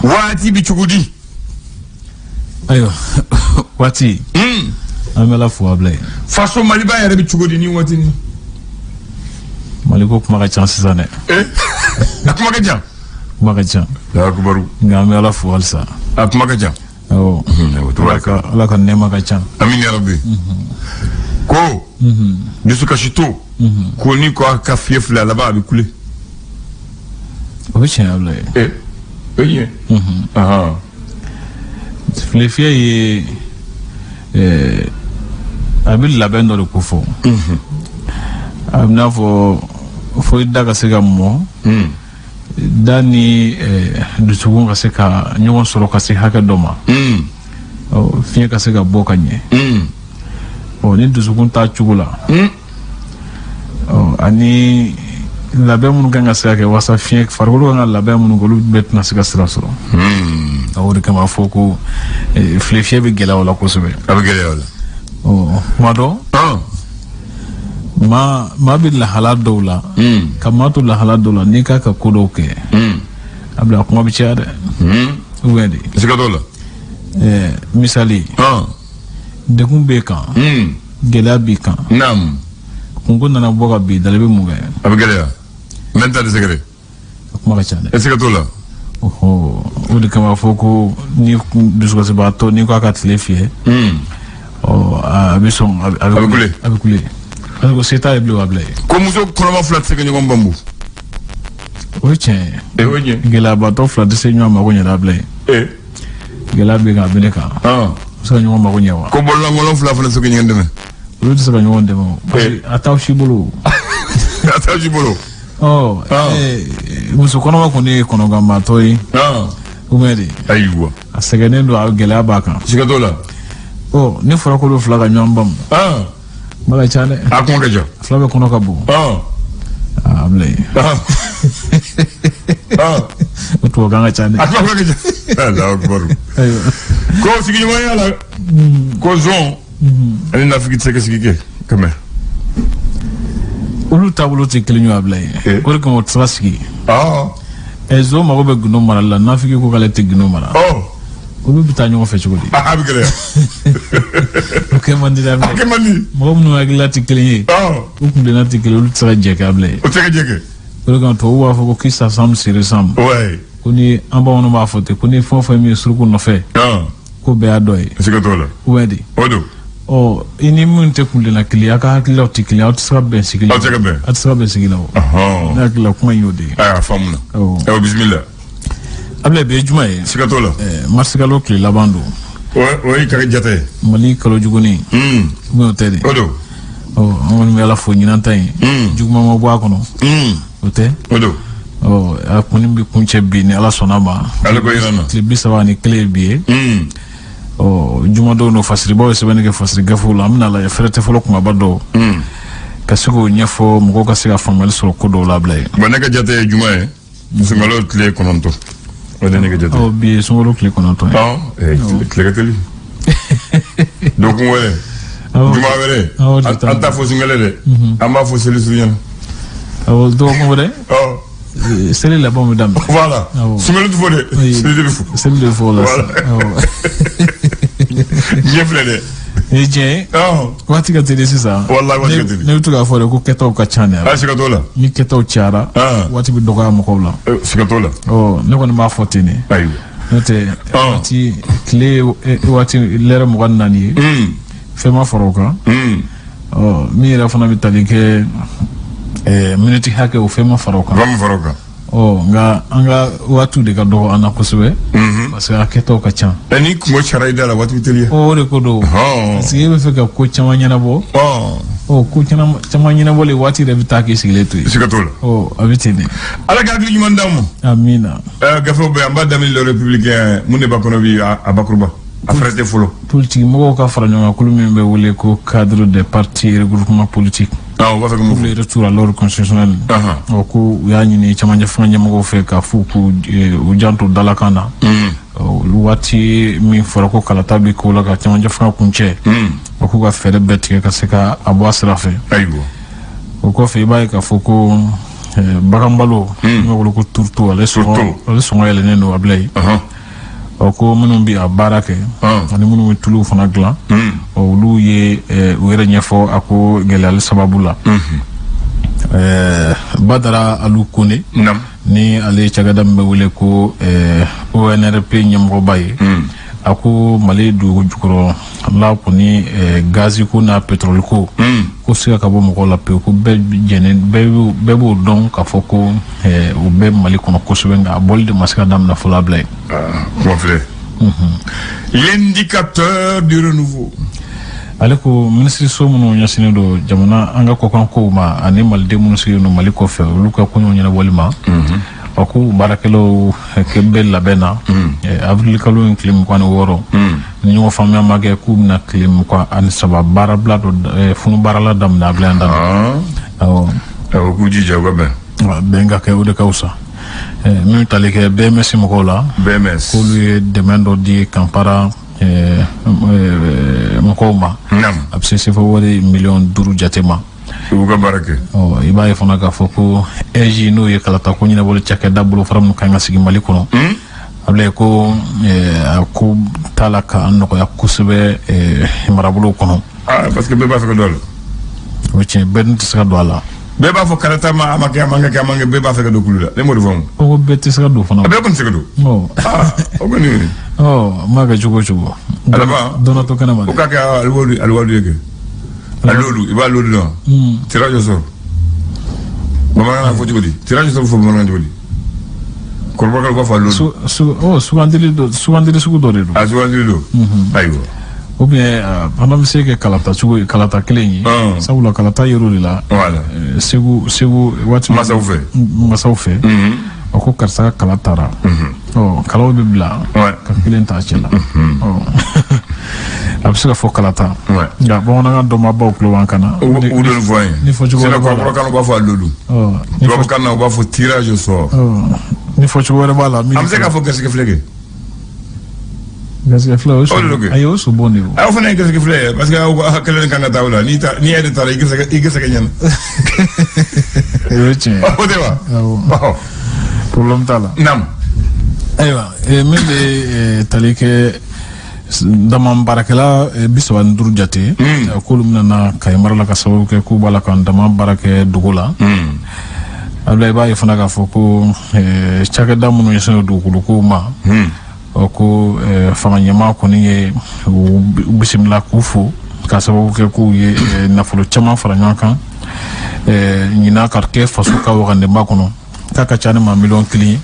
Waati bɛ cogo di? Ayiwa, waati, an bɛ Ala fo, Ablaye. Faso Maliba yɛrɛ bɛ cogo di ni waati ni? Mali ko kuma ka ca sisan dɛ. A kuma ka ca. Kuma ka ca. Akubaru. Nka an bɛ Ala fo halisa. A kuma ka ca. Awɔ. Ala ka nɛɛma ka ca. Amin ya rabbi. Ko dusukasitɔ ko ni ko a ka fiyɛ filɛ, a laban a bɛ kule. O bɛ tiɲɛ, Ablaye. O ye tiɲɛ. Filefiyɛ ye a bɛ labɛn dɔ de ko fɔ. A bɛ n'a fɔ fo i da ka se ka mɔ, da ni dusukun ka se ka ɲɔgɔn sɔrɔ ka se hakɛ dɔ ma, fiɲɛ ka se ka bɔ ka ɲɛ. Ɔ, ni dusukun t'a cogo la, ɔ, ani labɛn minnu kan ka se ka kɛ walasa fiɲɛ, farikolo kan ka labɛn minnu kɛ, olu bɛɛ tɛna se ka sira sɔrɔ. O de kama a fɔ ko filefiyɛ bɛ gɛlɛya o la kosɛbɛ. A bɛ gɛlɛya o la. Ɔ, kuma dɔ, maa bɛ lahala dɔw la, ka maa to lahala dɔw la, n'i k'a ka ko dɔw kɛ, a bila kuma bɛ caya dɛ, ou bien de? Siga t'o la. Misali, degun b'e kan, gɛlɛya b'i kan, kunko nana bɔ ka bin da la, i bɛ mun kɛ? A bɛ gɛlɛya, n bɛ n ta de sɛgɛrɛ. A kuma ka ca dɛ. Siga t'o la. O de kama fɔ ko ni dusukasibaatɔ, n'i ko a ka tile fiyɛ, ɔ, a bɛ sɔn, a bɛ kule. A bɛ kule parce que se t'a ye bilen, o b'a bila yen. Ko muso kɔnɔma fila tɛ se ka ɲɔgɔn banbu. O ye tiɲɛ ye. O ye tiɲɛ. Gɛlɛyabatɔ fila tɛ se ɲɔgɔn ma ko ɲɛ, a bila yen. Gɛlɛya bɛ kan, a bɛ ne kan. U bɛ se ka ɲɔgɔn mako ɲɛ wa? Ko bololankolon fila fana tɛ se ka ɲɔgɔn dɛmɛ. Olu tɛ se ka ɲɔgɔn dɛmɛ o, parce que a t'aw si bolo. A t'aw si bolo. Ɔ, muso kɔnɔma kɔni ye kɔnɔganbatɔ ye. Ou bien de? Ayiwa. A sɛgɛnnen don, a gɛlɛya b'a kan. Siga t'o la. Ɔ, ne fɔra k'olu fila ka ɲɔgɔn bamu, kuma ka ca dɛ. A kuma ka ca. Fila bɛ kɔnɔ ka bon. A bila yen. O tubabukan ka ca dɛ. A tubabukan ka ca. Alahu akibaru. Ko sigiɲɔgɔnya la, ko zon ani nafigi tɛ se ka sigi kɛ kɛmɛ. Olu taabolo tɛ kelen ye, a bila yen. O de kama o tɛ se ka sigi. Ɛ, zon mago bɛ gundo marali la, nafigi ko k'ale tɛ gundo mara. Olu bɛ taa ɲɔgɔn fɛ cogo di? A bɛ gɛlɛya. O kɛ man di dɛ. A kɛ man di. Mɔgɔ minnu hakilila tɛ kelen ye, u kuntilenna tɛ kelen, olu tɛ se ka jɛ kɛ, a bila yen. O tɛ se ka jɛ kɛ. O de kama tubabuw b'a fɔ ko qui s'assemble se ressemble. Ko ni an bamananw b'a fɔ ten ko ni fɛn o fɛn min ye suruku nɔfɛ, ko bɛɛ y'a dɔ ye. Siga t'o la. Ou bien de? O don. Ɔ, i ni minnu tɛ kuntilenna kelen ye, aw ka hakililaw tɛ kelen ye, aw tɛ se ka bɛn sigi la. Aw tɛ se ka bɛn. Aw tɛ se ka bɛn sigi la o. Ne hakili la, kuma in y'o de ye. Ayiwa, a faamuna. Awɔ, bisimila. Abulaye, bi ye juma ye. Siga t'o la. Marisikalo tile laban don. O ye ka jate ye. Mali kalo jugunin. Ou bien o tɛ de? O don. Ɔ, an kɔni bɛ Ala fo ɲinan ta in. Juguman ma bɔ a kɔnɔ. O tɛ? O don. Ɔ, a kɔni bɛ kuncɛ bi ni Ala sɔnna ma. Ala ko yira n na. Tile 31 ye bi ye. Ɔ, jumadon don, fasiribaw ye sɛbɛnni kɛ fasiri gafew la. An bɛna lajɛ fɛrɛ tɛ fɔlɔ kumaba dɔw, ka se k'o ɲɛfɔ mɔgɔw ka se ka faamuyali sɔrɔ ko dɔw la, Abulaye. Bon, ne ka jate ye juma ye. Sunkalo tile 9. O de ne ka jate. Ɔ, bi ye sunkalo tile 9 ye. Tile ka teli. Dɔgɔkun wɛrɛ. Juma wɛrɛ. An t'a fɔ sunkalo dɛ. An b'a fɔ seli surunya. Awɔ, dɔgɔkun wɛrɛ. Seli laban bɛ daminɛ. Voilà. Sunkalo tɛ fɔ dɛ. Seli de bɛ fɔ. Seli de bɛ fɔ o la. Voilà. Ɲɛ filɛ dɛ. Ni ye tiɲɛ ye. Waati ka teli sisan. Walahi, waati ka teli. Ne bɛ to k'a fɔ de ko kɛtaw ka ca dɛ. A, siga t'o la. Ni kɛtaw cayara, waati bɛ dɔgɔya mɔgɔw la. Siga t'o la. Ɔ, ne kɔni b'a fɔ ten de. Ayiwa. N'o tɛ, waati tile waati lɛrɛ 24 ye. Fɛn ma fara o kan. Ɔ, min yɛrɛ fana bɛ tali kɛ miniti hakɛ, o fɛn ma fara o kan. Fɛn ma fara o kan. Ɔ, nka an ka waatiw de ka dɔgɔ an na kosɛbɛ, parce que a kɛtaw ka ca. Ɛ, ni kungo cayara i da la, waati bɛ teliya. O de ko don, parce que e bɛ fɛ ka ko caman ɲɛnabɔ. Ɔ, ko caman ɲɛnabɔlen, waati yɛrɛ bɛ taa k'i sigilen to yen. Siga t'o la. Ɔ, a bɛ ten de. Ala ka hakili ɲuman d'anw ma. Amiina. Gafew bɛ yan, an b'a daminɛ Le Républicain. Mun de b'a kɔnɔ bi, a bakuruba? A fɛrɛ tɛ fɔlɔ. Politiki mɔgɔw ka fara ɲɔgɔn kan, kulu min bɛ wele ko Cadre des partis et regroupements politiques Ah, o b'a fɛ ka mun pour fɔ? le retour à l'ordre constitutionnel. Ɔ, ko u y'a ɲini cɛmancɛ fanga ɲɛmɔgɔw fɛ ka f'u k'u u janto dalakan na. Waati min fɔra ko kalata bɛ ko la ka cɛmancɛ fanga kuncɛ, o k'u ka fɛɛrɛ bɛɛ tigɛ ka se ka a bɔ a sira fɛ. O kɔfɛ, i b'a ye k'a fɔ ko bagan balo min bɛ wele ko tourteau, ale sɔngɔ yɛlɛnnen don, a bila yen. Ɔ ko minnu bɛ a baara kɛ ani minnu bɛ tuluw fana dilan, olu ye u yɛrɛ ɲɛfɔ a ko gɛlɛyali sababu la. Badara Alu Kone, ni ale ye cakɛda min bɛ wele ko ONRP ɲɛmɔgɔba ye, a ko Mali dugu jukɔrɔ la kɔni, gazi ko n'a pétrole ko, ko siga ka bɔ mɔgɔw la pewu, ko bɛɛ jɛnen, bɛɛ b'o dɔn k'a fɔ ko o bɛ Mali kɔnɔ kosɛbɛ, nka a bɔli de ma se ka daminɛ fɔlɔ a bila yen. Kuma filɛ, L'Indicateur du Renouveau. Ale ko minisiriso minnu ɲɛsinnen don jamana an ka kɔkan kow ma ani maliden minnu sigilen don Mali kɔfɛ, olu ka koɲɛw ɲɛnabɔli ma, a ko baarakɛlaw bɛ labɛn na avril kalo in tile 26, ni ɲɔgɔn faamuya ma kɛ, k'u bɛna tile 23 baarabila dɔ, funu baarala daminɛ a bila yan daminɛ. Awɔ. Awɔ, k'u jija u ka bɛn. Bɛn ka kɛ, o de ka fisa. Min tali kɛ BMS mɔgɔw la, BMS, k'olu ye dɛmɛ dɔ di Kanpara mɔgɔw ma, a bɛ se sefa wari miliyɔn 5 jate ma. U ka baara kɛ. Ɔ, i b'a ye fana k'a fɔ ko AIGE, n'o ye kalata ko ɲɛnabɔli cakɛda bolofara minnu kan ka sigi Mali kɔnɔ, a bila ko a ko t'a la k'a nɔgɔya kosɛbɛ marabolow kɔnɔ. Ah, parce que bɛɛ b'a fɛ ka don a la. O tiɲɛ, bɛɛ dun tɛ se ka don a la. Bɛɛ b'a fɔ kalata ma, a ma kɛ, a ma kɛ, a ma kɛ, bɛɛ b'a fɛ ka don kulu la, ne m'o de fɔ. O ko bɛɛ tɛ se ka don fana. A bɛɛ kɔni tɛ se ka don. Ɔ. Ah, o kɔni. Ɔ, n b'a kɛ cogo o cogo. Alaba. Dɔnna to kɛnɛ ma. O k'a kɛ aliwadu, aliwadu ye kɛ. Alolu, i b'a alolu dɔn. Tirage au sort. Bamanankan na fɔ cogo di? Tirage au sort fɔ bamanankan cogo di? Kɔrɔbɔrɔkaw b'a fɔ alolu. Su su ɔ, sugandili dɔ, sugandili sugu dɔ de don. A sugandili don. Ayiwa. Ou bien fana bɛ se kɛ kalata cogo ye, kalata kelen ye. Sabula kalata yer'o de la. Voilà. Segu waati. Masaw fɛ. Masaw fɛ. A ko karisa ka kala taara. Ɔ, kalaw bɛ bila. Ka kelen ta cɛ la. Ɔ, a bɛ se ka fɔ kalata. Nka bamanankan dɔnbaabaw tulo b'an kan na. U de fɔ an ye. Ni fɔcogo wɛrɛ b'a la. Kɔrɔbɔrɔkan u b'a fɔ alolu. Tubabukan na u b'a fɔ tirage au sort. Ni fɔcogo wɛrɛ b'a la. An bɛ se k'a fɔ garisɛgɛ filɛ kɛ. Garisɛgɛ filɛ, o so. Ayi, o so bon de o. Aw fana ye garisɛgɛ filɛ ye, parce que aw kɛlen kan ka taa o la, n'i ta n'i yɛrɛ taara, i garisɛgɛ ɲɛna. O ye tiɲɛ ye. O tɛ wa? Awɔ. Problème t'a la. Naam. Ayiwa, min bɛ tali kɛ dama baarakɛla 35 jate, k'olu bɛna na Kayi mara la ka sababu kɛ k'u b'a la ka dama baara kɛ dugu la. Abila, i b'a ye fana k'a fɔ ko cakɛda minnu ɲɛsinnen don dugukolo kow ma, ɔ ko fanga ɲɛmaa kɔni ye u bisimila k'u fo ka sababu kɛ k'u ye nafolo caman fara ɲɔgɔn kan ɲinan ka kɛ faso ka wagandeba kɔnɔ, k'a ka ca ni maa miliyɔn 1 ye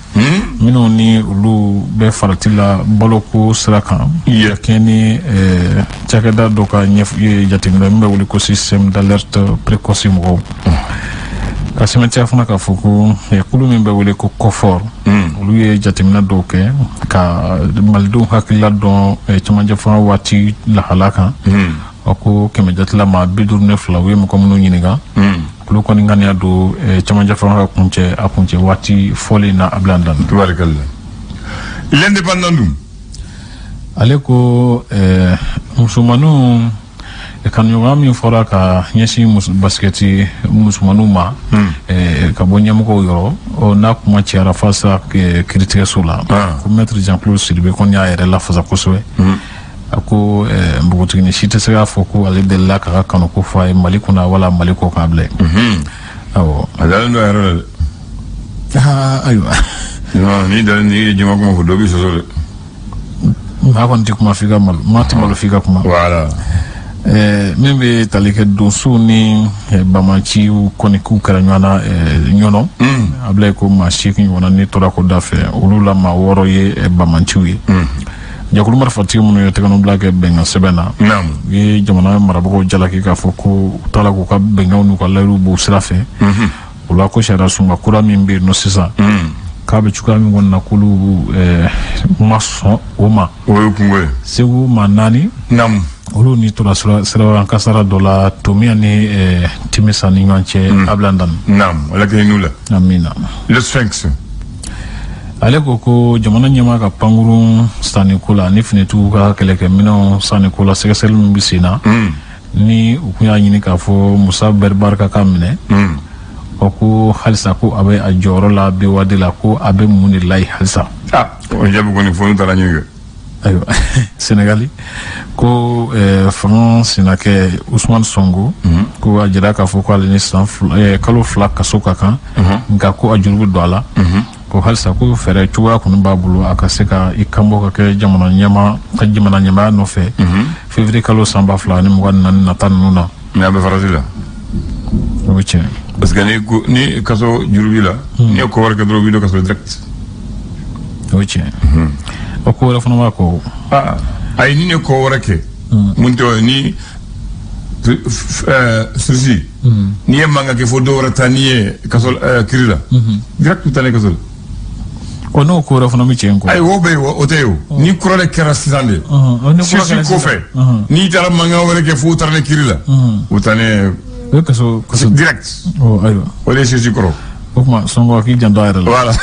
minnu ni olu bɛ farati la baloko sira kan, ka kɛɲɛ ni cakɛda dɔ ka jateminɛ min bɛ wele ko système d'alerte précoce mɔgɔw ka sɛmɛntiya fana k'a fɔ ko kulu min bɛ wele ko COFOR, olu ye jateminɛ dɔw kɛ ka malidenw hakilila dɔn cɛmancɛ fanga waati lahala kan. A ko kɛmɛ jatela maa 52, u ye mɔgɔ minnu ɲininka, olu kɔni ŋaniya don cɛmancɛ fanga ka kuncɛ a kuncɛ waati fɔlen na a bila dan. Tubarikalla. L'Indépendant dun. Ale ko musomaninw kanuɲɔgɔnya min fɔra ka ɲɛsin basikɛti musomaninw ma ka bɔ ɲɛmɔgɔw yɔrɔ, n'a kuma cayara f'a sera kiiritigɛso la, ko maître Jean Claude Sidibe kɔni y'a yɛrɛ lafasa kosɛbɛ. A ko npogotiginin si tɛ se k'a fɔ ko ale delila k'a ka kanuko fɔ a ye Mali kunna wala Mali kɔ k'a bila yen. Awɔ. A dalen don a yɛrɛ la dɛ. Ayiwa. Non, n'i dalen, n'i ye jama kuma fɔ, dɔ b'i sɔsɔ dɛ. Maa kɔni tɛ kuma f'i ka malo, maa tɛ malo f'i ka kuma. Voilà. Min bɛ tali kɛ donsow ni bamaciw kɔni k'u kɛra ɲɔgɔn na ɲɔnɔ, a bila ko maa 8 ɲɔgɔnna ni tora ko da fɛ, olu la maa 6 ye bamaciw ye. Jɛkulu marifatigi minnu ye tɛgɛnɔbila kɛ bɛnkan sɛbɛn na, u ye jamana marabagaw jalaki k'a fɔ ko u t'a la k'u ka bɛnkanw n'u ka layiruw b'u sira fɛ. O la ko sariya sunba kura min bɛ yen nɔ sisan, k'a bɛ cogoya min kɔni na, k'olu ma sɔn o ma. O ye kungo ye. Segu maa 4. Olu ni tora sirabakan kasara dɔ la Tomiya ni Timisa ni ɲɔgɔn cɛ Abilandan. Naam, ala k'i n'u la. Amina. Le Sphinx. Ale ko ko jamana ɲɛmaa ka pankurun sanniko la ni finitigiw ka kɛlɛkɛminɛnw sanniko la, sɛgɛsɛgɛli min bɛ sen na, ni u kun y'a ɲini k'a fɔ Musa Bɛribarika ka minɛ, o ko halisa ko a bɛ a jɔyɔrɔ la BOAD la, ko a bɛ mun de la yen halisa? Ah, o jaabi kɔni fo n'u taara ɲini kɛ. Ayiwa, Senegali ko fanga sinakɛ Ousmane Sonko, ko a jira k'a fɔ ko ale ni san 2, kalo 2 kaso ka kan, nka ko a juru bɛ don a la, ko halisa ko fɛɛrɛ cogoya kɔni b'a bolo a ka se ka i kanbɔ ka kɛ jamana ɲɛma ka jamana ɲɛmaaya nɔfɛ février kalo san 2024 nata ninnu na. Mais a bɛ farati la. O bɛ tiɲɛ. Parce que ni ko ni kaso juru b'i la, n'i ye ko wɛrɛ kɛ dɔrɔn, u b'i don kaso direct. O bɛ tiɲɛ, o ko wɛrɛ fana b'a kɔ. Ah, ayi, ni ne ko wɛrɛ kɛ mun tɛ o ye, ni sursis, n'i ye mankan kɛ fo dɔw wɛrɛ taa n'i ye kaso kiri la direct, u taa n'i ye kaso la. O n'o ko wɛrɛ fana bɛ tiɲɛ kɔ. Ayi, o bɛ yen, o tɛ yen o ni kura de kɛra sisan de. O ni kura sursis kɛra sisan. Kɔfɛ, n'i taara mankan wɛrɛ kɛ fo u taara ni kiri la, u taa ni O ye kaso direct. Ɔ ayiwa. O de ye sursis kɔrɔ. O tuma Sonko a k'i janto a yɛrɛ la. Voilà.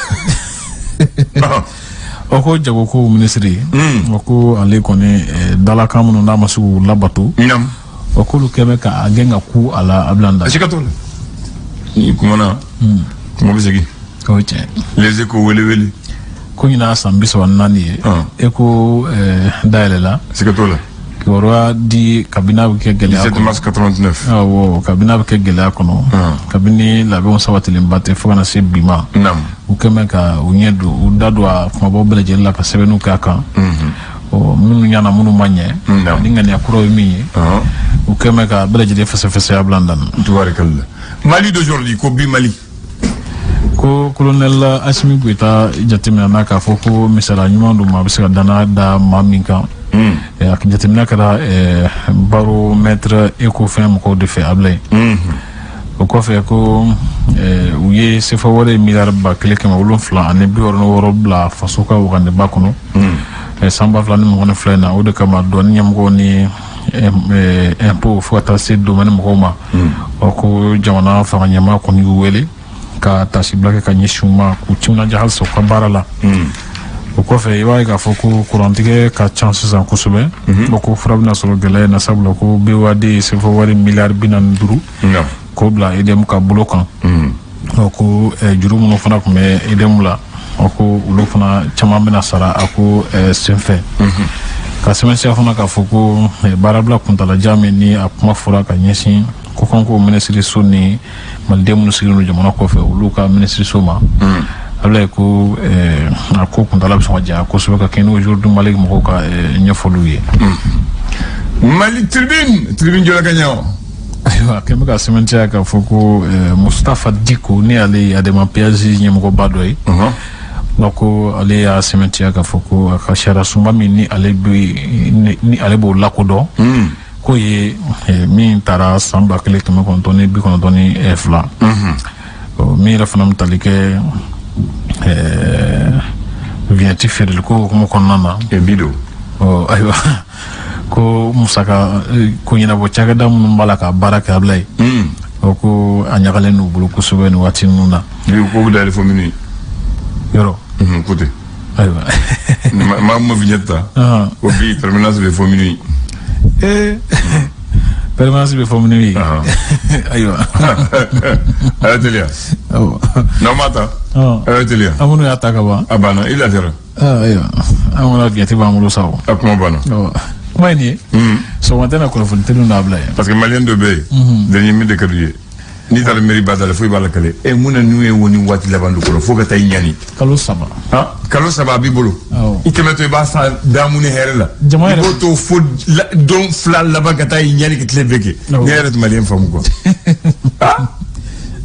O ko jagoko minisiri, o ko ale kɔni dalakan minnu n'a ma se k'u labato, o k'olu kɛ bɛ k'a gɛn ka ku a la a bila da. A siga t'o la, n'i kumana, kuma bɛ segin. O ye tiɲɛ. Les Échos wele wele. Ko ɲinan san 34 ye e ko dayɛlɛla. Siga t'o la. Kibaruya di kabini a bɛ kɛ gɛlɛya 17 kɔnɔ. mars 89. Awɔ, kabini a bɛ kɛ gɛlɛya kɔnɔ, kabini labɛnw sabatilenba tɛ fo ka na se bi ma, u kɛn bɛ ka u ɲɛ don, u da don a kumabaw bɛɛ lajɛlen la ka sɛbɛnniw kɛ a kan, ɔ minnu ɲɛna, minnu ma ɲɛ, ni ŋaniya kuraw ye min ye, u kɛn bɛ ka bɛɛ lajɛlen fɛsɛfɛsɛ a bila dan. Tubaarikalla. Mali d'aujourd'hui ko bi Mali. Ko colonel Assimi Goïta jateminɛ n'a k'a fɔ ko misaliya ɲuman don, maa bɛ se ka danaya da maa min kan. A jateminɛ kɛra baromètre Ecofin mɔgɔw de fɛ a bila yen. O kɔfɛ ko u ye sefa wari miliyari 1766 bila faso ka wagandeba kɔnɔ san 2022 in na. O de kama dɔnni ɲɛmɔgɔw ni impôt fo ka taa se domaine mɔgɔw ma, ɔ ko jamana fanga ɲɛmaa kɔni y'u wele ka tasibila kɛ ka ɲɛsin u ma k'u timinadiya halisa u ka baara la. O kɔfɛ, i b'a ye k'a fɔ ko kurantigɛ ka ca sisan kosɛbɛ. O ko fura bɛna sɔrɔ gɛlɛya in na, sabula ko BOAD ye sefa wari miliyari 45 k'o bila EDM ka bolo kan. Ɔ ko juru minnu fana tun bɛ EDM la, ɔ ko olu fana caman bɛna sara a ko senfɛ. Ka sɛbɛntiya fana k'a fɔ ko baarabila kuntalajan min ni a kuma fɔra ka ɲɛsin kɔkanko minisiriso ni maliden minnu sigilen don jamana kɔfɛ, olu ka minisiriso ma, a bila ko a ko kuntala bɛ sɔn ka janya kosɛbɛ ka kɛɲɛ n'o Jour du Mali mɔgɔw ka ɲɛfɔliw ye. Mali Tribune, Tribune jɔla ka ɲɛ o. Ayiwa, a kɛn bɛ ka sɛbɛntiya k'a fɔ ko Moustapha Dicko, ni ale ye Adema PAJ ɲɛmɔgɔba dɔ ye, nka ko ale y'a sɛbɛntiya k'a fɔ ko a ka sariya sunba min ni ale bɛ ni ale b'o lakodɔn, k'o ye min taara san 1992, ɔ min yɛrɛ fana bɛ tali kɛ vignette feereli ko hukumu kɔnɔna na. E bi don. Ɔ ayiwa, ko musaka ko ɲɛnabɔ cakɛda minnu b'a la ka baara kɛ a bila yen, ɔ ko a ɲagalen n'u bolo kosɛbɛ nin waati ninnu na. Bi ko bɛ dayɛlɛ fo minuit. Yɔrɔ. Ko ten. Ayiwa. Maa ma vignette ta. Ko bi permanence bɛ fo minuit. Ee, permanence bɛ fɔ minuit. Ayiwa. A y'a teliya. Awɔ. N'aw ma ta. A y'a teliya. An minnu y'a ta ka ban. A banna, i lafiyara. Ayiwa, an kɔni vignette b'an bolo sa o. A kuma banna. Awɔ, kuma ye nin ye. Sɔgɔma tɛ na kunnafoni teliw n'a bila yen. Parce que malien dɔ bɛ yen, dernier minute de ka d'u ye. N'i taara mairie ba da la, foyi b'a la kɛlɛ. E mun na n'u ye wo ni waati laban don kɔrɔ fo ka taa i ɲani. Kalo 3. Kalo 3 a b'i bolo. I tɛmɛtɔ i b'a san damu ni hɛrɛ la. Jama I yɛrɛ b'o to fo don 2 laban ka taa i ɲani ka tile bɛɛ kɛ. Ne yɛrɛ tun malien faamu quoi. A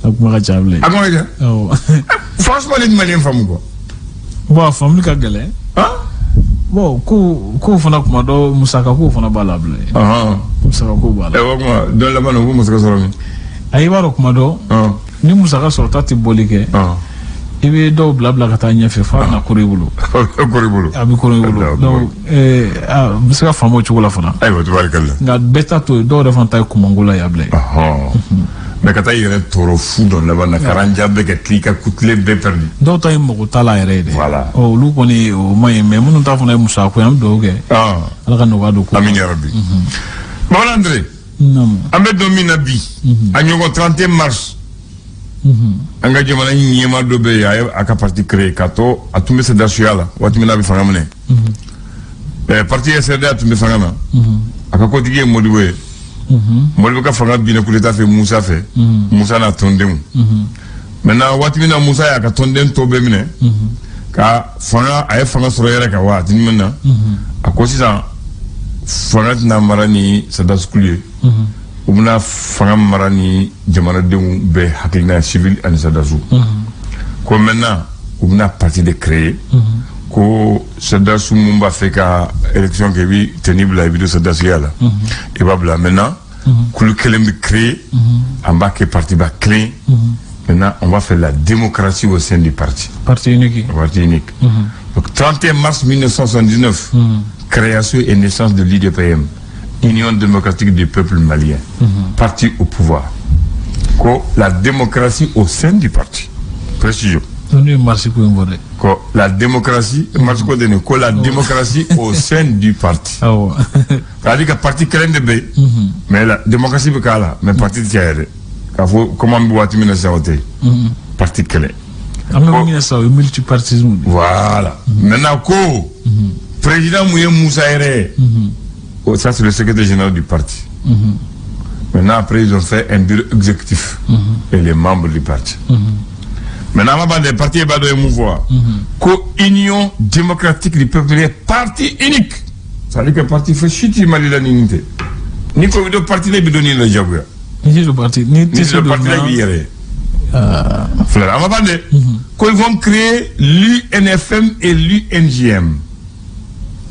kuma ka ca bilen. A kuma ka ca. Awɔ. Franchement, ne tun malien faamu quoi. Bon, a faamuli ka gɛlɛn. Bon, ko fana kuma dɔ musaka ko fana b'a la bilen. Musaka ko b'a la. Ɛ, o kuma don laban na u b'o musaka sɔrɔ min? Ayi, i b'a dɔn kuma dɔ, ni musaka sɔrɔta tɛ bɔli kɛ, i bɛ dɔw bila bila ka taa ɲɛfɛ f'a bɛna koro i bolo. Koro i bolo. A bɛ koro i bolo, donc a bɛ se ka faamu o cogo la fana. Ayiwa, tubaarikala. Nka bɛɛ ta to yen, dɔw yɛrɛ fana ta ye kumanko la yan bilen. Mais ka taa i yɛrɛ tɔɔrɔ fu dɔ laban na karanja bɛɛ ka tila i ka kutile bɛɛ perdu. Dɔw ta ye mago t'a la yɛrɛ ye dɛ. Voilà. Ɔ olu kɔni o ma ɲi, mais minnu ta fana ye musaka ko ye, an bɛ dugawu kɛ. Ala ka nɔgɔya don ko. Amin ya rabbi. Bamanan André. Naamu. An bɛ don min na bi, a ɲɔgɔn 31 mars, an ka jamana ɲɛmaa dɔ bɛ yen, a ye a ka parti créé k'a to a tun bɛ sɛdasiya la waati min n'a bɛ fanga minɛ. Parti SRDA tun bɛ fanga na. A ka kotigi ye Modibo ye. Modibo ka fanga binna coup d'état fɛ Musa fɛ. Musa n'a tɔndenw. Maintenant, waati min na Musa y'a ka tɔnden tɔ bɛɛ minɛ ka fanga, a ye fanga sɔrɔ yɛrɛ kan waati min na, a ko sisan fanga tɛna mara ni sɔrɔdasikulu ye, u bɛna fanga mara ni jamanadenw bɛɛ hakilina, civil ani sɔrɔdasiw. Ko maintenant u bɛna parti de créer, ko sɔrɔdasiw mun b'a fɛ ka élection kɛ, i bɛ tenue bila, i bɛ don sɔrɔdasiya la, i b'a bila. Maintenant kulu kelen bɛ créer, an b'a kɛ parti ba kelen. Maintenant, on va faire la démocratie au sein du parti. Parti unique. Parti unique. Donc 31 mars 1979, création et naissance de l'UDPM, Union démocratique du peuple malien, parti au pouvoir. Ko la démocratie au sein du parti. Précision. N'o ye marche ko in fɔ dɛ. Ko la démocratie, marche ko de, ko la démocratie au sein du parti. Awɔ. C'est-à-dire que parti kelen de bɛ yen, mais la démocratie bɛ k'a la, mais parti tɛ caya dɛ. K'a fɔ comme an bɛ waati min na sisan, o tɛ yen. Parti kelen. An bɛ min na sisan, o ye multipartisme de. Voilà. Maintenant ko président mun ye Moussa yɛrɛ ye. Oh, ça, c'est le secrétaire général du parti. Maintenant, après, ils ont fait un bureau exécutif et les membres du parti. Maintenant, an b'a des partis b'a dɔ ye mun fɔ wa? Ko Union démocratique du peuple est parti unique. C'est-à-dire que parti fɛ si ti Mali la ni nin tɛ. N'i ko i bɛ don parti la, i bɛ don nin la jagoya. Ni tɛ don parti, ni tɛ Ni se don don parti la, i b'i na. yɛrɛ ye. Frère, an ma ban dɛ. Ko ils vont créer l'UNFM et l'UNJM.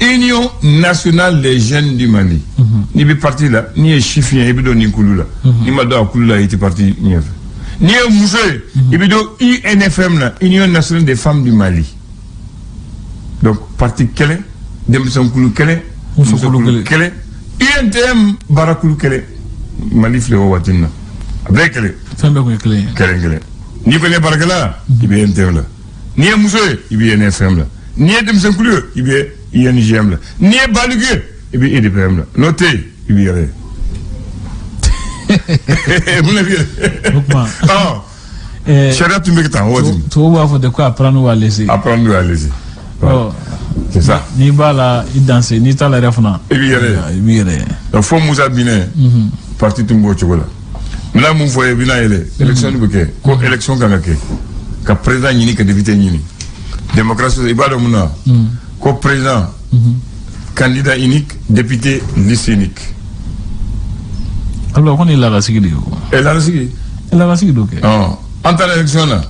Union nationale des jeunes du Mali. N'i bɛ parti la, n'i ye sifin ye, i bɛ don nin kulu la. N'i ma don a kulu la, i tɛ parti ɲɛfɛ. N'i ye muso ye, i bɛ don UNFM la, Union nationale des femmes du Mali. Donc parti kelen, denmisɛn kulu kelen, muso kulu kelen. Kelen, UNTM baara kulu kelen. Mali filɛ o waati in na. A bɛɛ ye kelen. Fɛn bɛɛ kun ye kelen ye. Kelen kelen. N'i kɔni ye baarakɛla, i bɛ UNTM la. N'i ye muso ye, i bɛ UNFM la. N'i ye denmisɛnkulu ye, i bɛ UNJM la. N'i ye baliku ye, i bɛ UDPM la. N'o tɛ yen, i b'i yɛrɛ ye. Mun de b'i yɛrɛ? O tuma Ɔ sariya tun bɛ kɛ tan o waati. Tubabu b'a fɔ ten ko à prendre ou à laisser. À prendre ou à laisser. Ɔ C'est ça. N'i b'a la, i danse, n'i t'a la yɛrɛ fana. I b'i yɛrɛ ye. I b'i yɛrɛ ye. Donc fo Musa binnen, parti tun b'o cogo la. N bɛna mun fɔ ye, i bɛna yɛlɛ. Élection de bɛ kɛ. Ko élection kan ka kɛ. Ka président ɲini, ka député ɲini. Démocratie, i b'a dɔn mun na? Ko président, candidat unique, député, liste unique. Alors ko nin ye laadasigi de ye o. Et laadasigi. Laadasigi do kɛ. Ɔ, an taara élection na.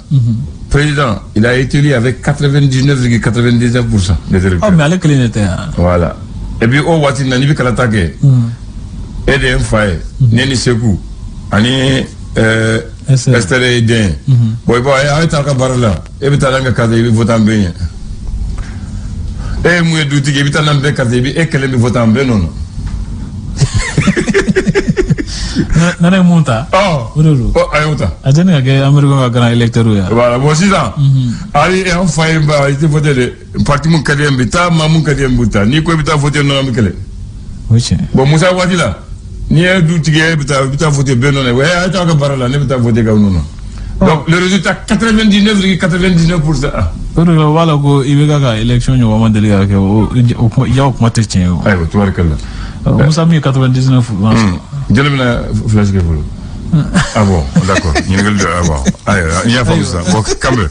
Président, il a été élu avec 99,99% des électeurs. Ɔ, mais ale kelen de tɛ yan. Voilà. Et puis o waati na, n'i bɛ kalata kɛ, e de ye n fa ye, ne ni Seku ani Esther. Esther ye den ye. Bon, i b'a ye, a bɛ taa ka baara la, e bɛ taa n'an ka carte, i bɛ voter an bɛɛ ɲɛ. E ye mun ye dutigi ye, i bɛ taa n'an bɛɛ carte, i bɛ e kelen bɛ voter an bɛɛ nɔ na. Nana ye mun ta? Ɔ O de don. Ɔ, a y'o ta. A tɛ ne ka kɛ Américain ka grand électeur ye. Voilà, bon, sisan ayi, an fa ye ba, i tɛ voter dɛ. Parti mun ka di ye, n bɛ taa, maa mun ka di ye, n bɛ taa. N'i ko i bɛ taa voter nɔ, an bɛ kɛlɛ. O ye tiɲɛ. Bon, Musa waati la, n'i ye dutigi ye, e bɛ taa, i bɛ taa voter bɛɛ nɔ na. Ouais, a ye taa ka baara la, ne bɛ taa voter k'aw nɔ na. Donc le résultat, 99,99%. Ah. O de la, u b'a la ko IBK ka élection ɲɔgɔn ma deli ka kɛ, o kuma ja, o kuma tɛ tiɲɛ ye o. Ayiwa, tubarikala. Ɔ, Musa min ye 99 sɔrɔ. Jɔnni bɛna flash kɛ fɔlɔ? Ah bon, d'accord. Ɲininkali dɔ, ah bon. Ayiwa, n y'a faamu sisan. Bon, kan bɛn.